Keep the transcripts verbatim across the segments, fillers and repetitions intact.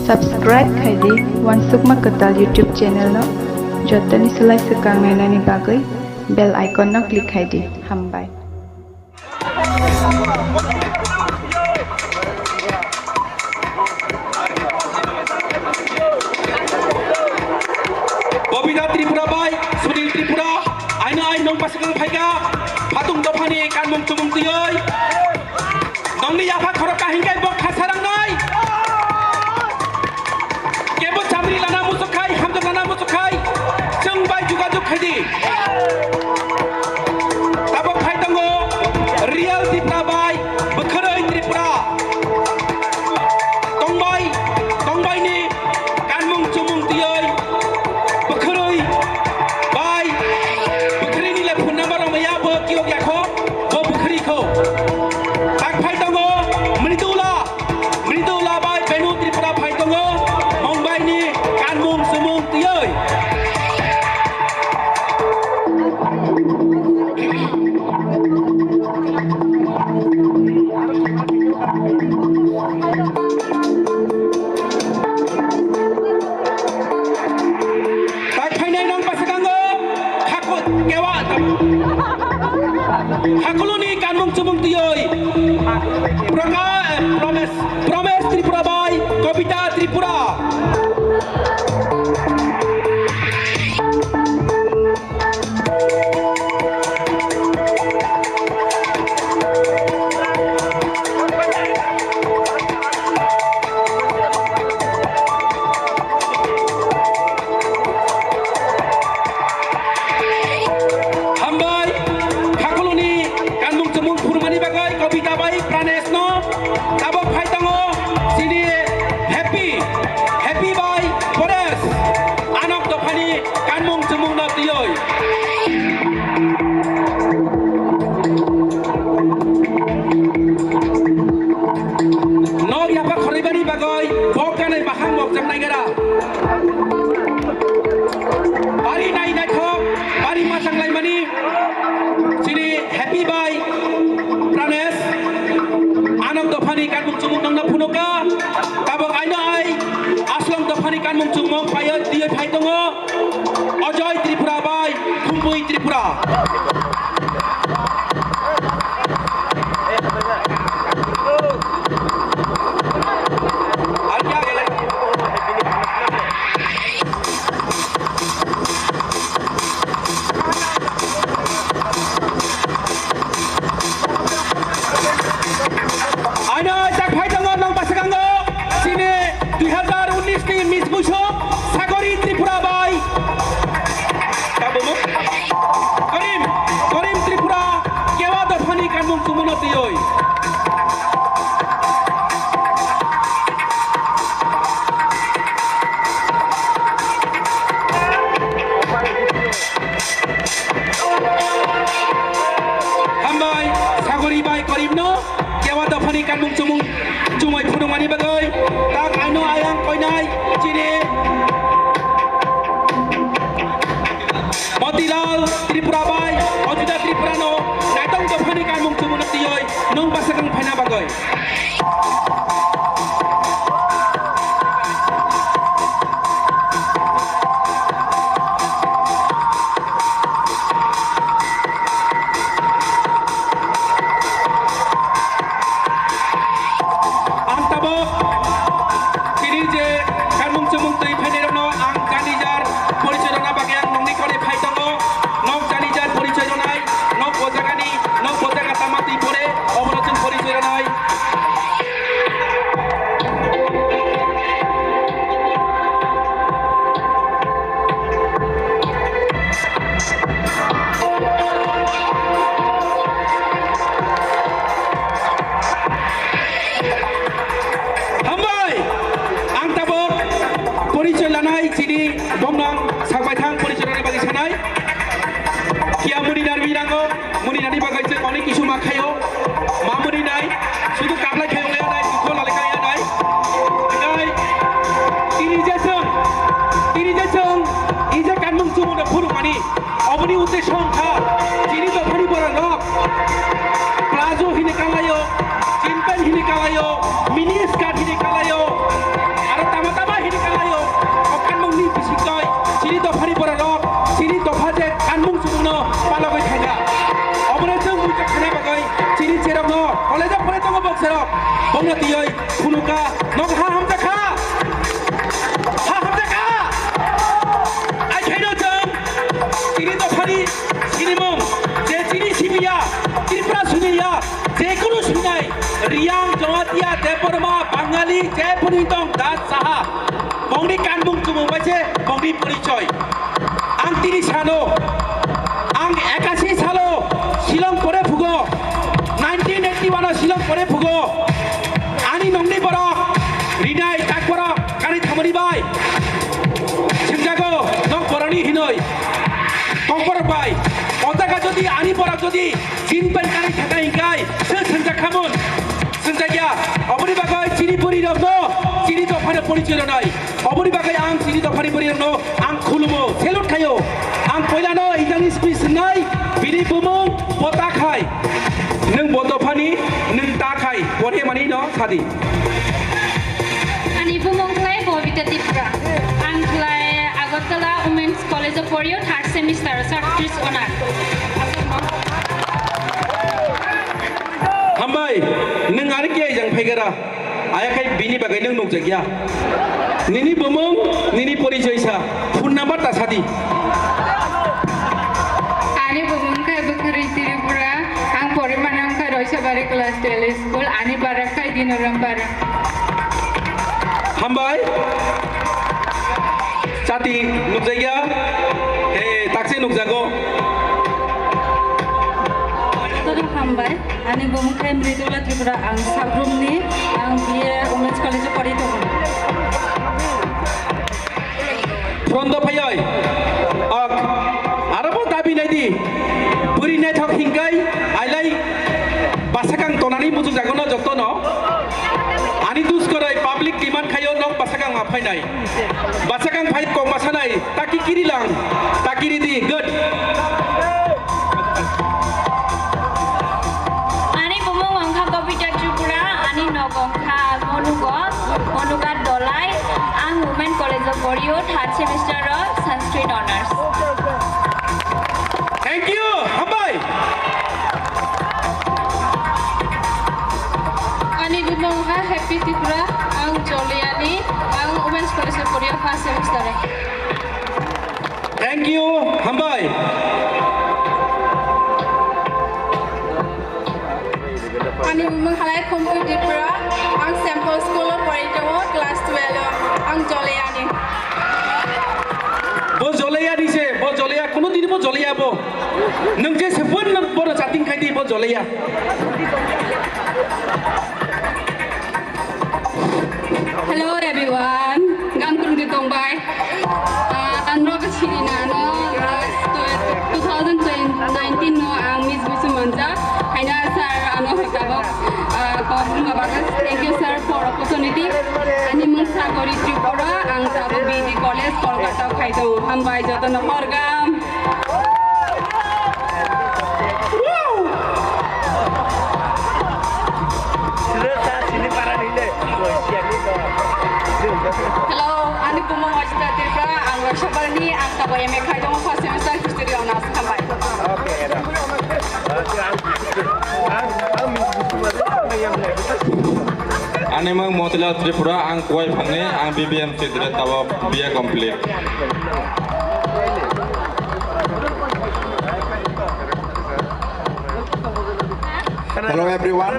Subscribe khai di Wansukma Kwtal YouTube channel no, jottoni slai swkang nainani bagwi bell icon no click khai di. Hambai. Bobita Tripura bai Sunil Tripura, aino ai nong pasakang phaika, phatung dophani kanmung chumung tiyoi. Nongni yapha khorok kahingkai bok khasa rangnai. Kebo chamri lana muchuk khai, hamjak lana muchuk khai, chwng bai jugajug khai di. Tabok phai tongo Real Tripura bai Bwkhwrwi Tripura. Tongbai, tongbai ni kanmung chumung tiyoi Bwkhwrwi bai Bwkhwrwi ni le phone number rok maya bo kiyok yakho bo Bwkhwrwi kho. Tak phai tongo Mridula. Mridula bai Benu Tripura phai tongo, Mumbai ni kanmung sumung tiyoi. Tak phainai nang pasakango, khakut kewa. Hakuluni kanmung chumung tiyoi. Proka-, eh, Promes, Promes Tripura bai Kobita Tripura. Hambai, Hakuluni kanmung chumung phurmani bagwi Kobita bai Pranesh no tabok phai tongo chini Happy, Happy bai Paresh, anok dophani kanmung chumung no tiyoi. Nok yapha khoribani bagwi bok ganai bahang bok jam naigara. Bari nai naithok, bari machang laimani chini Happy bai Pranesh, anok dophani kanmung chumung nangna phunuka, tabok aino ai aswng dophani kanmung chumung payo tiyoi phai tongo. Ajoy Tripura bai Khumpui Tripura. Aino jak phai tongo nang pasakango chini dui hazar unis ni Miss Buisok Sagori Tripura bai. Kabumu? Korim, Korim Tripura, kewa dophani kanmung chumuno tiyoi. Hambai, Sagori bai Korimno, kewa dophani kanmung chumung chumui phunukmani bagwi, tak aino ayang koinai chini Motilal Tripura bai Ajita Tripura no naitong dophani kanmung chumung tiyoi nung bwsakang phaina bagwi. Ang tabok chini je kanmung chumung twi phainairokno ang jani jar porichoi rwna bagwi ang nongni kole phai tongo. Nok jani jar porichoi rwnai, nok bo jagani, nok bo jaga tama twi pore, obono chwng porichoi rwnai. Hambai! Ang tabok porichoi lanai chini bomnang sakbaithang porichoi rwnai bagwi sanai. Kiya muni narwi rango, muni nani bagwi chwng onek kisu ma khaio. Ma muni nai, sudu kablai khaio nai, dukho lalai khaio nai. Nai, tini je chwng, tini je chwng, ije kanmung chumung da phuru mani. Oboni uddesho wngkha, chini dophani borok rok plazo hini kalaio, jean pant hini kalaio, mini skirt hini kalaio, aro tama tama Nintong Das Saha, bongni kanmung chumung bai se bongni porichoi. Ang tini sano, ang ekashi salo Shillong pore phugo, nineteen eighty one o Shillong pore phugo. Ani nongni borok, rinai tak borok, kani thamani bai. Sengjago, nok borokni hinoi. Kok borok bai, o jaga jodi ani borok jodi Chin pen kani thaka hingkai, se sengjak khamun. Sengjak ya, oboni bagoi chini buri rokno, chini dophano porichoi rwnai. Oboni bagoi ang chini dophani buri rokno ang khulumo, salute khayo. Ang poilano ijani speech nai, bini bumung Pota Khai. Nung bo dophani, nung ta khai, pore mani no sadi. Ani bumung khlai Bobita Tripura. Ang khlai Agartala Women's College of Porio, third semester, Sanskrit honour. Hambai, nwng ari khe jang phaigara. Aya khai bini bagwi nwng nukjakya. Nini bumung, nini porichoi sa. Phone number ta sadi. Ani bumung khai Bwkhwrwi Tripura. Ang porimanang khai Roisabari class twelve school. Ani bara khai Dinoram bara. Hambai. Chati nukjakya. He, takse nukjago. Hambai. Ani bumung khe Mridula Tripura, ang Sabrumni, ang B A Women's College o pori tongo. Front o phaioi. Ok. Aro bo dabi nai di. Bwrwi naithok hingkai, ailai basakang tonani muchung jagono jotono. Ani duskoroi public demand khaio nok basakang ma phainai. Basakang phai kok ma sanai. Taki kiri lang, takiri di, good. Ani bumung wngkha Kobita Tripura, ani nogo wngkha Monugo, Monuga Dolai, ang Women College of Borio, third semester of Sanskrit Honours. Thank you, hambai. Ani bumung wngkha Happy Tripura, ang Joliani, ang Women's College of Borio, first semester. Thank you, hambai. Ani bumung halai Khumphwi Tripura, ang Saint Paul School o pori tongo, class twelve o, ang Joleyani. Bo Joleyani se, bo Joleya, kuno dini bo Joleya bo. Nwng je sebon nwng bono chatting khai di, bo Joleya. Hello everyone, gan kurung di tong bai. Ah, ang rok sini na no, ah, two thousand nineteen no ang Miss Bisu manja. Haina sir ano hoi tabok, ah, kok ma bagas. Thank you sir for opportunity. Ani mung Sagori Tripura, ang tabok B D College, Kolkata khai tong. Hambai joto no horgam. Hello, ani bumung Wajita Tripura, ang Roisabari ni, ang tabo M A khai tongo, first semester history honours, hambai. Ani mung Motilal Tripura, ang Kuwai phangni, ang B B M C dire tabo B A complete. Hello everyone,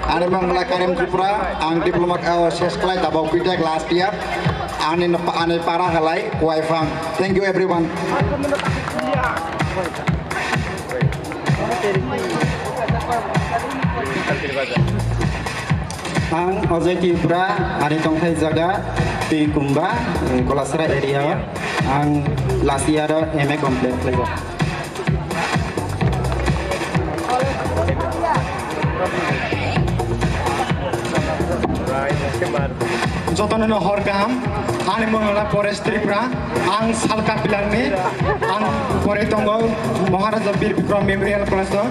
ani mung Karim Tripura, ang diploma, uh, ses khlai tabok B Tech last year, ani nop-, ani para halai Kuwai phang. Thank you everyone. Ang Ajay Tripura, ani tongthai jaga Twikumba, eh, Kolasra area o. Ang last year o M A complete khlaijak. Jotono no hor kaham, ani mung wngkha Paresh Tripura, ang Salka Pilarni, ang pore tongo Maharaja Bir Bikram Memorial College o,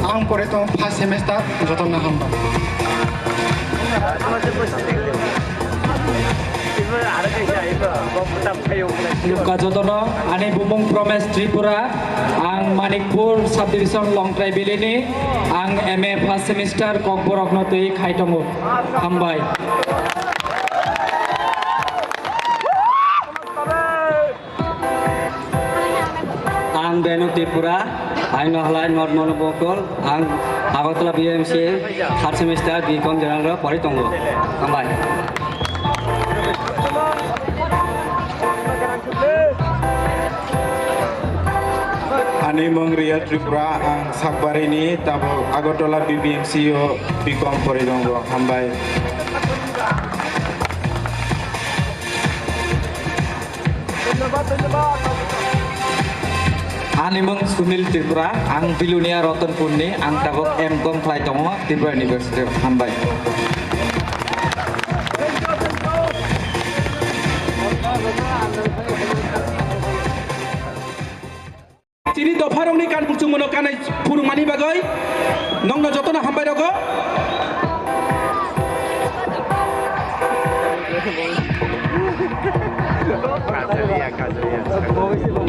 ang pore tongo first semester, jotono hambai. Nukha jotono, ani bumung Promesh Tripura, ang Manikpur Subdivision Longtrai Valley ni, ang M A first semester Kokborok no twi khai tongo. Hambai. Ang Benu Tripura, ang no halai North Monobokol, ang Agartala B M C third semester B Com general ro pori tongo. Hambai. Ani mung Real Tripura, ang Sakbarini, tabok Agartala B B M C o B Com pori tongo. Hambai. Ani mung Sunil Tripura, ang Bilonia Ratanpurni, ang tabok M Com khlai tongo Tripura University o. Hambai. Chini dopharokni kan kuchungmano kanai phurungmani bagwi nokno jotono hambai rogo. Kajaliya, kajaliya.